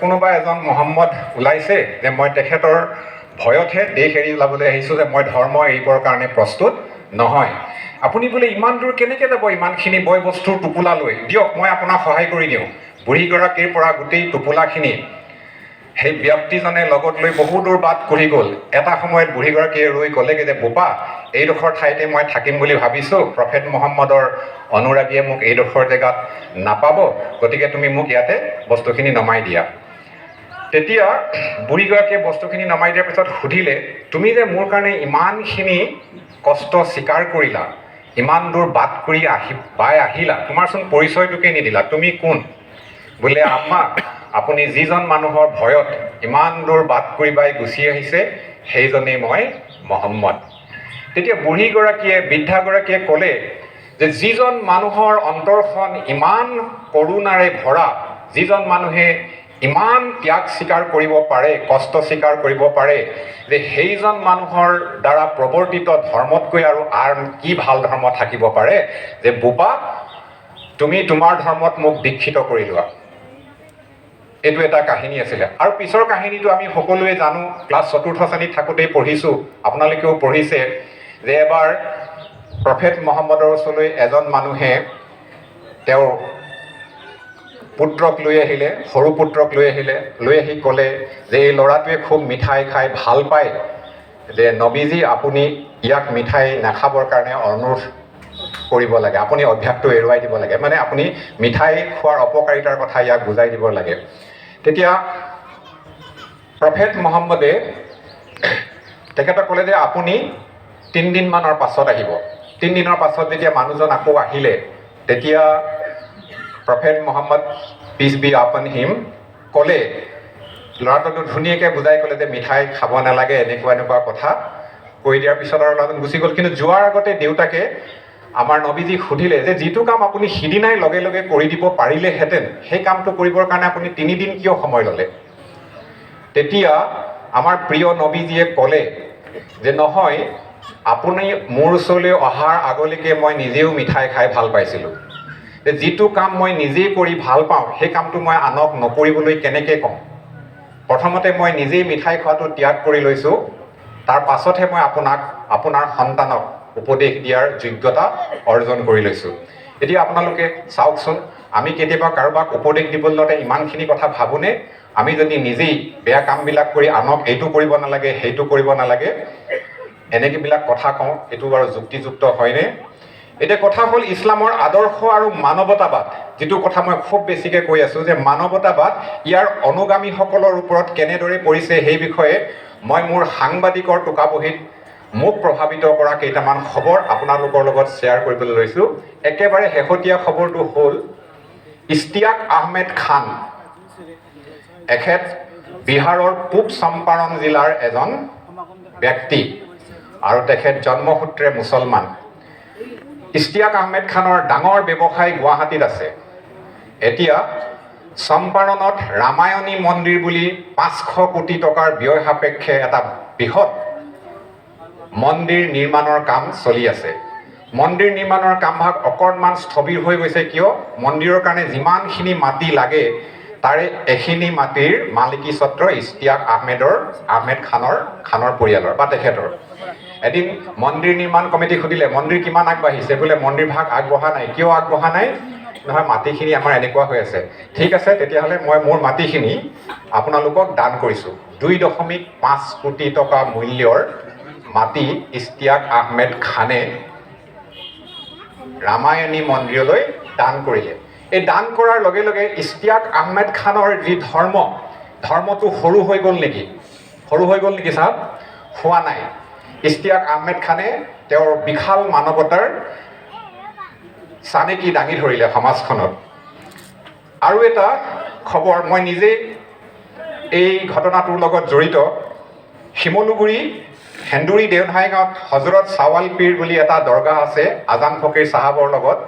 কোনোবা এজন মহম্মদ ওলাইছে যে মই তেখেতৰ ভয়তহে দেশ এৰি ওলাবলৈ আহিছোঁ, যে মই ধৰ্ম এৰিবৰ কাৰণে প্ৰস্তুত নহয়। আপুনি বোলে ইমান দূৰ কেনেকৈ যাব ইমানখিনি বয় বস্তুৰ টোপোলা লৈ? দিয়ক, মই আপোনাক সহায় কৰি দিওঁ। বুঢ়ীগৰাকীৰ পৰা গোটেই টোপোলাখিনি সেই ব্যক্তিজনে লগত লৈ বহু দূৰ বাট কৰি গ'ল। এটা সময়ত বুঢ়ীগৰাকীয়ে ৰৈ ক'লেগৈ যে বোপা, এইডোখৰ ঠাইতে মই থাকিম বুলি ভাবিছোঁ। প্ৰফেট মহম্মদৰ অনুৰাগীয়ে মোক এইডোখৰ জেগাত নাপাব, গতিকে তুমি মোক ইয়াতে বস্তুখিনি নমাই দিয়া। তেতিয়া বুঢ়ীগৰাকীয়ে বস্তুখিনি নমাই দিয়াৰ পিছত সুধিলে, তুমি যে মোৰ কাৰণে ইমানখিনি কষ্ট স্বীকাৰ কৰিলা, ইমান দূৰ বাট কৰি আহি বাই আহিলা, তোমাৰচোন পৰিচয়টোকে নিদিলা, তুমি কোন? বোলে, আম্মা, আপুনি যিজন মানুহৰ ভয়ত ইমান দূৰ বাট কৰি বাই গুচি আহিছে, সেইজনেই মই, মহম্মদ। তেতিয়া বুঢ়ীগৰাকীয়ে, বৃদ্ধাগৰাকীয়ে ক'লে যে যিজন মানুহৰ অন্তৰখন ইমান কৰুণাৰে ভৰা, যিজন মানুহে ইমান ত্যাগ স্বীকাৰ কৰিব পাৰে, কষ্ট স্বীকাৰ কৰিব পাৰে, যে সেইজন মানুহৰ দ্বাৰা প্ৰৱৰ্তিত ধৰ্মতকৈ আৰু আন কি ভাল ধৰ্ম থাকিব পাৰে, যে বোপা, তুমি তোমাৰ ধৰ্মত মোক দীক্ষিত কৰি লোৱা। এইটো এটা কাহিনী আছিলে। আৰু পিছৰ কাহিনীটো আমি সকলোৱে জানো, ক্লাছ চতুৰ্থ শ্ৰেণীত থাকোঁতেই পঢ়িছোঁ, আপোনালোকেও পঢ়িছে, যে এবাৰ প্ৰফেট মহম্মদৰ ওচৰলৈ এজন মানুহে তেওঁৰ পুত্ৰক লৈ আহিলে, সৰু পুত্ৰক লৈ আহিলে। লৈ আহি ক'লে যে এই ল'ৰাটোৱে খুব মিঠাই খাই ভাল পায়, যে নবীজী, আপুনি ইয়াক মিঠাই নাখাবৰ কাৰণে অনুৰোধ কৰিব লাগে, আপুনি অভ্যাসটো এৰুৱাই দিব লাগে, মানে আপুনি মিঠাই খোৱাৰ অপকাৰিতাৰ কথা ইয়াক বুজাই দিব লাগে। তেতিয়া প্ৰফেট মহম্মদে তেখেতক ক'লে যে আপুনি 3 দিনমানৰ পাছত আহিব। 3 দিনৰ পাছত যেতিয়া মানুহজন আকৌ আহিলে, তেতিয়া prophet Mohammad, peace be upon him, ক'লে, ল'ৰাটোক ধুনীয়াকৈ বুজাই ক'লে যে মিঠাই খাব নালাগে, এনেকুৱা এনেকুৱা কথা কৈ দিয়াৰ পিছত আৰু ল'ৰাজন গুচি গ'ল। কিন্তু যোৱাৰ আগতে দেউতাকে আমাৰ নবীজীক সুধিলে যে যিটো কাম আপুনি সিদিনাই লগে লগে কৰি দিব পাৰিলেহেঁতেন, সেই কামটো কৰিবৰ কাৰণে আপুনি 3 দিন কিয় সময় ল'লে? তেতিয়া আমাৰ প্ৰিয় নবীজীয়ে ক'লে যে নহয়, আপুনি মোৰ ওচৰলৈ অহাৰ আগলৈকে মই নিজেও মিঠাই খাই ভাল পাইছিলোঁ, যে যিটো কাম মই নিজেই কৰি ভাল পাওঁ, সেই কামটো মই আনক নকৰিবলৈ কেনেকৈ কওঁ? প্ৰথমতে মই নিজেই মিঠাই খোৱাটো ত্যাগ কৰি লৈছোঁ, তাৰ পাছতহে মই আপোনাক, আপোনাৰ সন্তানক উপদেশ দিয়াৰ যোগ্যতা অৰ্জন কৰি লৈছোঁ। এতিয়া আপোনালোকে চাওকচোন, আমি কেতিয়াবা কাৰোবাক উপদেশ দিবলৈ লওঁতে ইমানখিনি কথা ভাবোনে? আমি যদি নিজেই বেয়া কামবিলাক কৰি আনক এইটো কৰিব নালাগে, সেইটো কৰিব নালাগে, এনেকেবিলাক কথা কওঁ, এইটো বাৰু যুক্তিযুক্ত হয়নে? এতিয়া কথা হ'ল ইছলামৰ আদৰ্শ আৰু মানৱতাবাদ, যিটো কথা মই খুব বেছিকৈ কৈ আছোঁ যে মানৱতাবাদ ইয়াৰ অনুগামীসকলৰ ওপৰত কেনেদৰে পৰিছে, সেই বিষয়ে মই মোৰ সাংবাদিকৰ টোকাবহীত মোক প্ৰভাৱিত কৰা কেইটামান খবৰ আপোনালোকৰ লগত শ্বেয়াৰ কৰিবলৈ লৈছোঁ। একেবাৰে শেহতীয়া খবৰটো হ'ল ইছতিয়াক আহমেদ খান। এখেত বিহাৰৰ পূব চম্পাৰণ জিলাৰ এজন ব্যক্তি আৰু তেখেত জন্মসূত্ৰে মুছলমান। ইছতিয়াক আহমেদ খানৰ ডাঙৰ ব্যৱসায় গুৱাহাটীত আছে। এতিয়া চম্পাৰণত ৰামায়ণী মন্দিৰ বুলি 500 কোটি টকাৰ ব্যয় সাপেক্ষে এটা বৃহৎ মন্দিৰ নিৰ্মাণৰ কাম চলি আছে। মন্দিৰ নিৰ্মাণৰ কামভাগ অকণমান স্থবিৰ হৈ গৈছে। কিয়? মন্দিৰৰ কাৰণে যিমানখিনি মাটি লাগে, তাৰে এখিনি মাটিৰ মালিকী স্বত্ব ইছতিয়াক আহমেদৰ, আহমেদ খানৰ, খানৰ পৰিয়ালৰ বা তেখেতৰ। এদিন মন্দিৰ নিৰ্মাণ কমিটিক সুধিলে, মন্দিৰ কিমান আগবাঢ়িছে? বোলে মন্দিৰ ভাগ আগবঢ়া নাই। কিয় আগবঢ়া নাই? নহয়, মাটিখিনি আমাৰ এনেকুৱা হৈ আছে। ঠিক আছে, তেতিয়াহ'লে মই মোৰ মাটিখিনি আপোনালোকক দান কৰিছোঁ। 2.5 কোটি টকা মূল্যৰ মাটি ইছতিয়াক আহমেদ খানে ৰামায়ণী মন্দিৰলৈ দান কৰিলে। এই দান কৰাৰ লগে লগে ইছতিয়াক আহমেদ খানৰ যি ধৰ্ম, ধৰ্মটো সৰু হৈ গ'ল নেকি? সৰু হৈ গ'ল নেকি চাহাব? হোৱা নাই। ইছতিয়াক আহমেদ খানে তেওঁৰ বিশাল মানৱতাৰ চানেকি দাঙি ধৰিলে সমাজখনত। আৰু এটা খবৰ, মই নিজেই এই ঘটনাটোৰ লগত জড়িত। শিমলুগুৰি সেন্দুৰী দেওধাই গাঁৱত হজৰত চাৱাল পীৰ বুলি এটা দৰগাহ আছে। আজান ফকীৰ চাহাবৰ লগত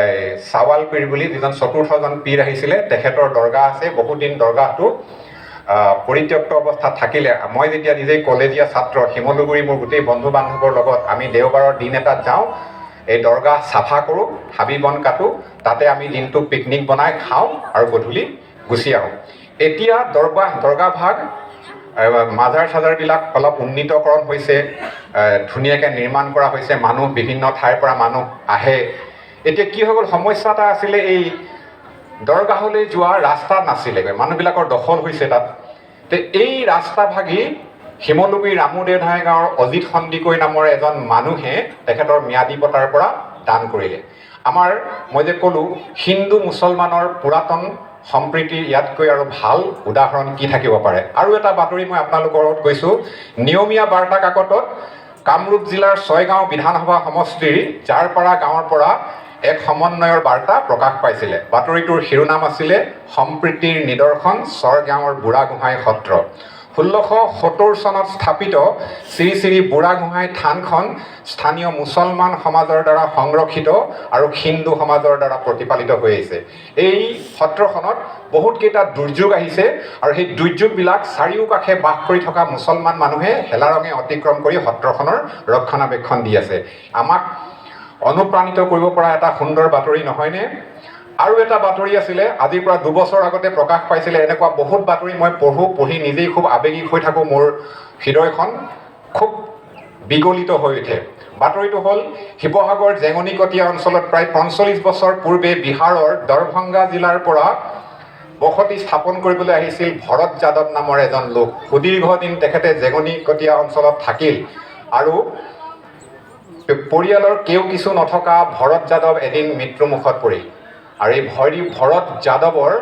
এই চাৱাল পীৰ বুলি যিজন চতুৰ্থজন পীৰ আহিছিলে, তেখেতৰ দৰগাহ আছে। বহুত দিন দৰগাহটো পৰিত্যক্ত অৱস্থাত থাকিলে। মই যেতিয়া নিজেই কলেজীয়া ছাত্ৰ, শিমলুগুৰি মোৰ গোটেই বন্ধু বান্ধৱৰ লগত আমি দেওবাৰৰ দিন এটাত যাওঁ, এই দৰগাহ চাফা কৰোঁ, হাবি বন কাটো, তাতে আমি দিনটো পিকনিক বনাই খাওঁ আৰু গধূলি গুচি আহোঁ। এতিয়া দৰগাহভাগ মাজাৰ চাজাৰবিলাক অলপ উন্নীতকৰণ হৈছে, ধুনীয়াকৈ নিৰ্মাণ কৰা হৈছে, মানুহ বিভিন্ন ঠাইৰ পৰা মানুহ আহে। এতিয়া কি হৈ গ'ল, সমস্যা এটা আছিলে, এই দৰগাহলৈ যোৱা ৰাস্তা নাছিলেগৈ, মানুহবিলাকৰ দখল হৈছে তাত। তে এই ৰাস্তা ভাগি শিমলুগুৰি ৰামু দেওধাই গাঁৱৰ অজিত সন্দিকৈ নামৰ এজন মানুহে তেখেতৰ ম্যাদী পটাৰ পৰা দান কৰিলে। আমাৰ মই যে ক'লোঁ, হিন্দু মুছলমানৰ পুৰাতন সম্প্ৰীতিৰ ইয়াতকৈ আৰু ভাল উদাহৰণ কি থাকিব পাৰে? আৰু এটা বাতৰি মই আপোনালোকৰ আগত কৈছোঁ। নিয়মীয়া বাৰ্তা কাকতত কামৰূপ জিলাৰ ছয়গাঁও বিধানসভা সমষ্টিৰ জাৰপাৰা গাঁৱৰ পৰা এক সমন্বয়ৰ বাৰ্তা প্ৰকাশ পাইছিলে। বাতৰিটোৰ শিৰোনাম আছিলে সম্প্ৰীতিৰ নিদৰ্শন ছয়গাঁৱৰ বুঢ়াগোহাঁই সত্ৰ। 1670 চনত স্থাপিত শ্ৰী শ্ৰী বুঢ়াগোহাঁই থানখন স্থানীয় মুছলমান সমাজৰ দ্বাৰা সংৰক্ষিত আৰু হিন্দু সমাজৰ দ্বাৰা প্ৰতিপালিত হৈ আহিছে। এই সত্ৰখনত বহুতকেইটা দুৰ্যোগ আহিছে আৰু সেই দুৰ্যোগবিলাক চাৰিওকাষে বাস কৰি থকা মুছলমান মানুহে হেলাৰঙে অতিক্ৰম কৰি সত্ৰখনৰ ৰক্ষণাবেক্ষণ দি আছে। আমাক অনুপ্ৰাণিত কৰিব পৰা এটা সুন্দৰ বাতৰি নহয়নে? আৰু এটা বাতৰি আছিলে, আজিৰ পৰা 2 বছৰ আগতে প্ৰকাশ পাইছিলে। এনেকুৱা বহুত বাতৰি মই পঢ়োঁ, পঢ়ি নিজেই খুব আৱেগিক হৈ থাকোঁ, মোৰ হৃদয়খন খুব বিগলিত হৈ উঠে। বাতৰিটো হ'ল, শিৱসাগৰ জেঙনিকটীয়া অঞ্চলত প্ৰায় 45 বছৰ পূৰ্বে বিহাৰৰ দৰভংগা জিলাৰ পৰা বসতি স্থাপন কৰিবলৈ আহিছিল ভৰত যাদৱ নামৰ এজন লোক। সুদীৰ্ঘ দিন তেখেতে জেঙনিকটীয়া অঞ্চলত থাকিল আৰু পৰিয়ালৰ কেও কিছু নথকা ভৰত যাদৱ এদিন মৃত্যুমুখত পৰিল। আৰু এই ভৰত যাদৱৰ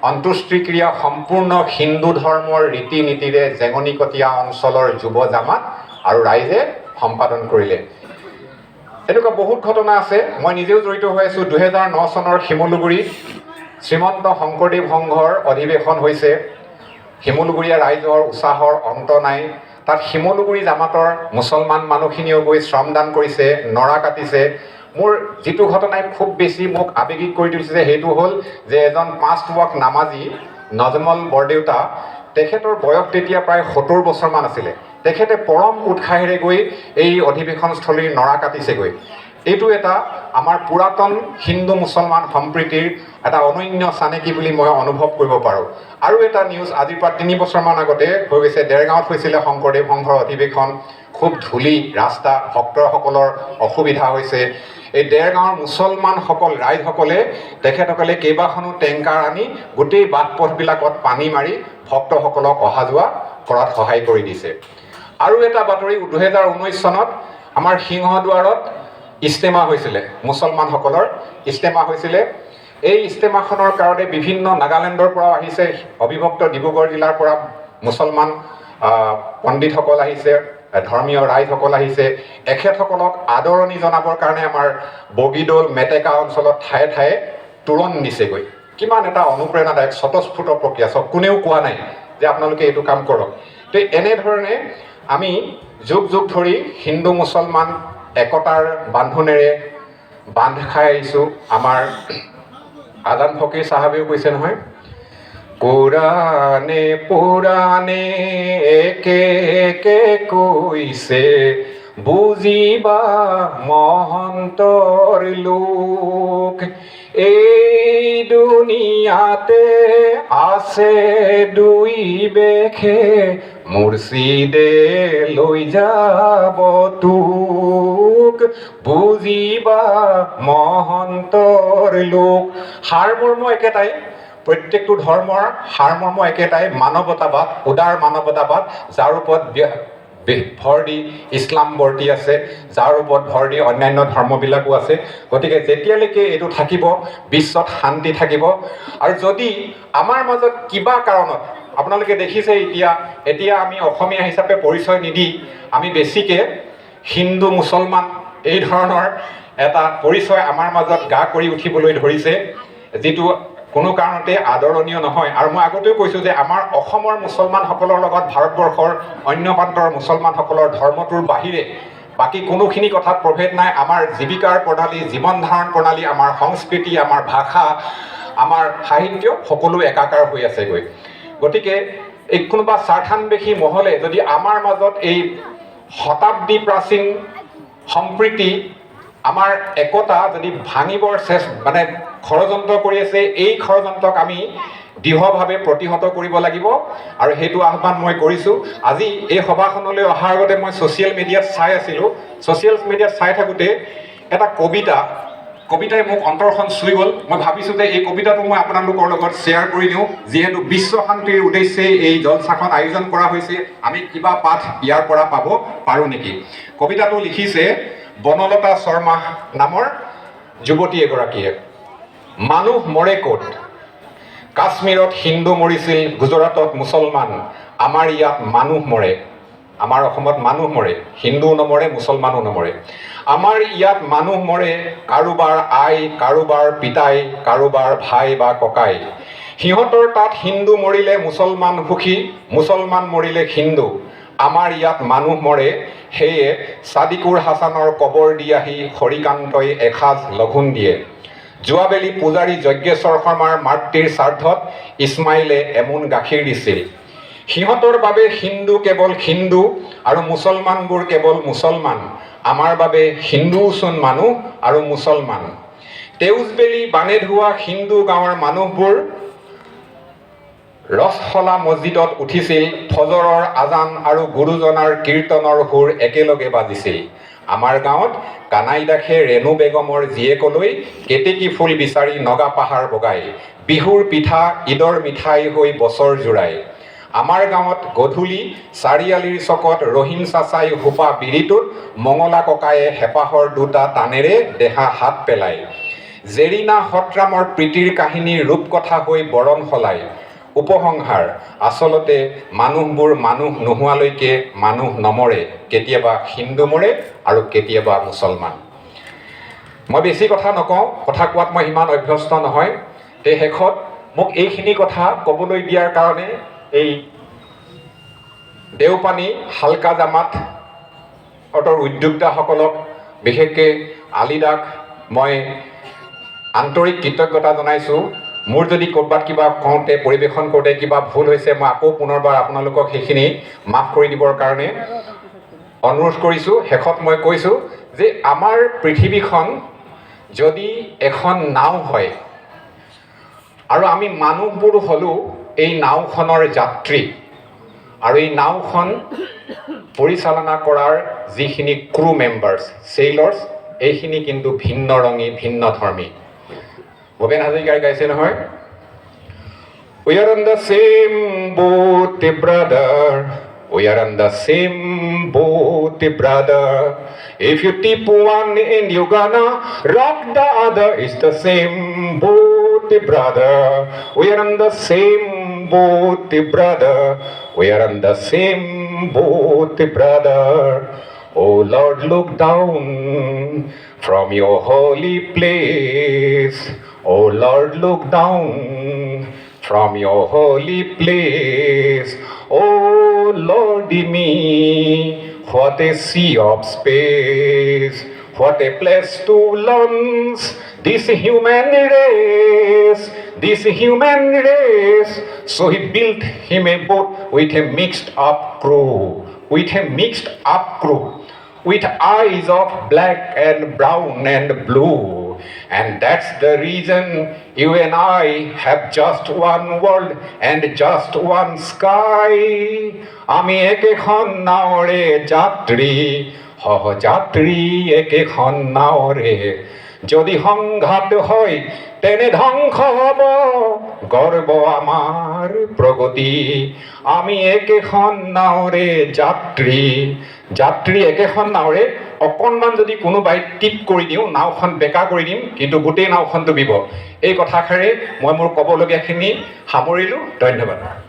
অন্ত্যেষ্টিক্ৰিয়া সম্পূৰ্ণ হিন্দু ধৰ্মৰ ৰীতি নীতিৰে জেঙনিকটীয়া অঞ্চলৰ যুৱ জামাত আৰু ৰাইজে সম্পাদন কৰিলে। এনেকুৱা বহুত ঘটনা আছে, মই নিজেও জড়িত হৈ আছোঁ। 2009 চনৰ শিমলুগুৰিত শ্ৰীমন্ত শংকৰদেৱ সংঘৰ অধিৱেশন হৈছে। শিমলুগুৰীয়া ৰাইজৰ উৎসাহৰ অন্ত নাই। তাত শিমলুগুৰি জামাতৰ মুছলমান মানুহখিনিয়েও গৈ শ্ৰমদান কৰিছে, নৰা কাটিছে। মোৰ যিটো ঘটনাই খুব বেছি মোক আৱেগিক কৰি তুলিছে, সেইটো হ'ল যে এজন পাঁচ ৱাক্ত নামাজী নজমল বৰদেউতা, তেখেতৰ বয়স তেতিয়া প্ৰায় 70 বছৰমান আছিলে। তেখেতে পৰম উৎসাহেৰে গৈ এই অধিৱেশনস্থলীৰ নৰা কাটিছেগৈ। এইটো এটা আমাৰ পুৰাতন হিন্দু মুছলমান সম্প্ৰীতিৰ এটা অনন্য চানেকি বুলি মই অনুভৱ কৰিব পাৰোঁ। আৰু এটা নিউজ আজিৰ পৰা 3 বছৰমান আগতে হৈ গৈছে। দেৰগাঁৱত হৈছিলে শংকৰদেৱ সংঘৰ অধিৱেশন। খুব ধূলি ৰাস্তা, ভক্তসকলৰ অসুবিধা হৈছে। এই দেৰগাঁৱৰ মুছলমানসকল, ৰাইজসকলে, তেখেতসকলে কেইবাখনো টেংকাৰ আনি গোটেই বাট পথবিলাকত পানী মাৰি ভক্তসকলক অহা যোৱা কৰাত সহায় কৰি দিছে। আৰু এটা বাতৰি, 2019 চনত আমাৰ সিংহদুৱাৰত ইজতেমা হৈছিলে, মুছলমানসকলৰ ইজতেমা হৈছিলে। এই ইজতেমাখনৰ কাৰণে বিভিন্ন নাগালেণ্ডৰ পৰাও আহিছে, অবিভক্ত ডিব্ৰুগড় জিলাৰ পৰা মুছলমান পণ্ডিতসকল আহিছে, ধৰ্মীয় ৰাইজসকল আহিছে। এখেতসকলক আদৰণি জনাবৰ কাৰণে আমাৰ বগীদৌল, মেটেকা অঞ্চলত ঠায়ে ঠায়ে তোৰণ দিছেগৈ। কিমান এটা অনুপ্ৰেৰণাদায়ক স্বতঃস্ফূৰ্ত প্ৰক্ৰিয়া! চব কোনেও কোৱা নাই যে আপোনালোকে এইটো কাম কৰক। তো এনেধৰণে আমি যুগ যুগ ধৰি হিন্দু মুছলমান একতাৰ বান্ধোনেৰে বান্ধ খাই আহিছোঁ। আমাৰ আজান ফকীৰ চাহাবেও কৈছে নহয়, কোৰাণে পুৰাণে একে একে কৈছে, বুজিবা মহন্তৰ লোক, এই দুনিয়াতে আছে দুই বেশে, মুৰ্শিদে লৈ যাব তোক, বুজিবা মহন্তৰ লোক। সাৰমৰ্ম একেটাই, প্ৰত্যেকটো ধৰ্মৰ সাৰমৰ্ম একেটাই, মানৱতাবাদ, উদাৰ মানৱতাবাদ, যাৰ ওপৰত ভৰ দি ইছলাম বৰ্তি আছে, যাৰ ওপৰত ভৰ দি অন্যান্য ধৰ্মবিলাকো আছে। গতিকে যেতিয়ালৈকে এইটো থাকিব, বিশ্বত শান্তি থাকিব। আৰু যদি আমাৰ মাজত কিবা কাৰণত, আপোনালোকে দেখিছে, এতিয়া এতিয়া আমি অসমীয়া হিচাপে পৰিচয় নিদি আমি বেছিকৈ হিন্দু মুছলমান এই ধৰণৰ এটা পৰিচয় আমাৰ মাজত গা কৰি উঠিবলৈ ধৰিছে, যিটো কোনো কাৰণতে আদৰণীয় নহয়। আৰু মই আগতেও কৈছোঁ যে আমাৰ অসমৰ মুছলমানসকলৰ লগত ভাৰতবৰ্ষৰ অন্য প্ৰান্তৰ মুছলমানসকলৰ ধৰ্মটোৰ বাহিৰে বাকী কোনোখিনি কথাত প্ৰভেদ নাই। আমাৰ জীৱিকাৰ প্ৰণালী, জীৱন ধাৰণ প্ৰণালী, আমাৰ সংস্কৃতি, আমাৰ ভাষা, আমাৰ সাহিত্য সকলো একাকাৰ হৈ আছেগৈ। গতিকে এই কোনোবা স্বাৰ্থান্বেষী মহলে যদি আমাৰ মাজত এই শতাব্দী প্ৰাচীন সম্প্ৰীতি, আমাৰ একতা যদি ভাঙিবৰ মানে ষড়যন্ত্ৰ কৰি আছে, এই ষড়যন্ত্ৰক আমি দৃঢ়ভাৱে প্ৰতিহত কৰিব লাগিব আৰু সেইটো আহ্বান মই কৰিছোঁ। আজি এই সভাখনলৈ অহাৰ আগতে মই ছ'চিয়েল মিডিয়াত চাই আছিলোঁ। ছ'চিয়েল মিডিয়াত চাই থাকোঁতে এটা কবিতাই মোক অন্তৰখন চুই গ'ল। মই ভাবিছোঁ যে এই কবিতাটো মই আপোনালোকৰ লগত শ্বেয়াৰ কৰি দিওঁ। যিহেতু বিশ্ব শান্তিৰ উদ্দেশ্যে এই জলচাখন আয়োজন কৰা হৈছে, আমি কিবা পাঠ ইয়াৰ পৰা পাব পাৰোঁ নেকি? কবিতাটো লিখিছে বনলতা শৰ্মা নামৰ যুৱতী এগৰাকীয়ে। মানুহ মৰে ক'ত? কাশ্মীৰত হিন্দু মৰিছিল, গুজৰাটত মুছলমান। আমাৰ ইয়াত মানুহ মৰে। আমাৰ অসমত মানুহ মৰে, হিন্দুও নমৰে, মুছলমানো নমৰে। আমাৰ ইয়াত মানুহ মৰে কাৰোবাৰ আই, কাৰোবাৰ পিতাই, কাৰোবাৰ ভাই বা ককাই। সিহঁতৰ তাত হিন্দু মৰিলে মুছলমান সুখী, মুছলমান মৰিলে হিন্দু। আমাৰ ইয়াত মানুহ মৰে। সেয়ে ছাদিকুৰ হাছানৰ কবৰ দি আহি হৰিকান্তই এসাঁজ লঘোণ দিয়ে। যোৱাবেলি পূজাৰী যজ্ঞেশ্বৰ শৰ্মাৰ মাতৃৰ শ্ৰাদ্ধত ইছমাইলে এমোন গাখীৰ দিছিল। সিহঁতৰ বাবে হিন্দু কেৱল হিন্দু আৰু মুছলমানবোৰ কেৱল মুছলমান। আমাৰ বাবে হিন্দুওচোন মানুহ আৰু মুছলমান। তেউজবেলি বানে ধোৱা হিন্দু গাঁৱৰ মানুহবোৰ ৰসশলা মছজিদত উঠিছিল। ফজৰৰ আজান আৰু গুৰুজনাৰ কীৰ্তনৰ সুৰ একেলগে বাজিছিল। আমাৰ গাঁৱত কানাই দাসে ৰেণু বেগমৰ জীয়েকলৈ কেতেকী ফুল বিচাৰি নগা পাহাৰ বগায়। বিহুৰ পিঠা, ঈদৰ মিঠাই হৈ বছৰ জোৰায়। আমাৰ গাঁৱত গধূলি চাৰিআলিৰ চকত ৰহিম চাচাই হোপা বিড়িটোত মঙলা ককায়ে হেঁপাহৰ দুটা টানেৰে দেহা হাত পেলায়। জেৰিনা সত্ৰামৰ প্ৰীতিৰ কাহিনীৰ ৰূপকথা হৈ বৰণ সলায়। উপসংহাৰ: আচলতে মানুহবোৰ মানুহ নোহোৱালৈকে মানুহ নমৰে। কেতিয়াবা হিন্দু মৰে আৰু কেতিয়াবা মুছলমান। মই বেছি কথা নকওঁ, কথা কোৱাত মই সিমান অভ্যস্ত নহয়। তে শেষত মোক এইখিনি কথা ক'বলৈ দিয়াৰ কাৰণে এই দেওপানী হালকা জামাত অতৰ উদ্যোক্তাসকলক, বিশেষকৈ আলিদাক মই আন্তৰিক কৃতজ্ঞতা জনাইছোঁ। মোৰ যদি ক'ৰবাত কিবা কওঁতে, পৰিৱেশন কৰোঁতে কিবা ভুল হৈছে, মই আকৌ পুনৰবাৰ আপোনালোকক সেইখিনি মাফ কৰি দিবৰ কাৰণে অনুৰোধ কৰিছোঁ। শেষত মই কৈছোঁ যে আমাৰ পৃথিৱীখন যদি এখন নাও হয় আৰু আমি মানুহবোৰ হ'লোঁ এই নাওখনৰ যাত্ৰী আৰু এই নাওখন পৰিচালনা কৰাৰ যিখিনি ক্ৰু মেম্বাৰ্ছ, চেইলাৰ্ছ, এইখিনি কিন্তু ভিন্ন ৰঙী, ভিন্ন ধৰ্মী। ভূপেন হাজৰিকাই গাইছে নহয়, "We are on the same boat, brother. We are on the same boat, brother. If you tip one end, you gonna rock the other. It's the same boat, brother. We are on the same boat, brother. We are on the same boat, brother. Oh Lord, look down from your holy place. Oh Lord, look down from your holy place. Oh Lord me, what a sea of space. What a place to launch this human race, this human race." So he built him a boat with a mixed up crew, with a mixed up crew, with eyes of black and brown and blue. And that's the reason you and I have just one world and just one sky. আমি একেখন নাৱৰে যাত্ৰী, সহযাত্ৰী একেখন নাৱৰে। যদি সংঘাত হয়, তেনে ধ্বংস হ'ব গৰ্ব আমাৰ প্ৰগতি। আমি একেখন নাৱৰে যাত্ৰী। যাত্ৰী একেখন নাৱৰে। অকণমান যদি কোনোবাই টিপ কৰি দিওঁ, নাওখন বেকা কৰি দিম, কিন্তু গোটেই নাওখন ডুবিব। এই কথাষাৰে মই মোৰ ক'বলগীয়াখিনি সামৰিলোঁ। ধন্যবাদ।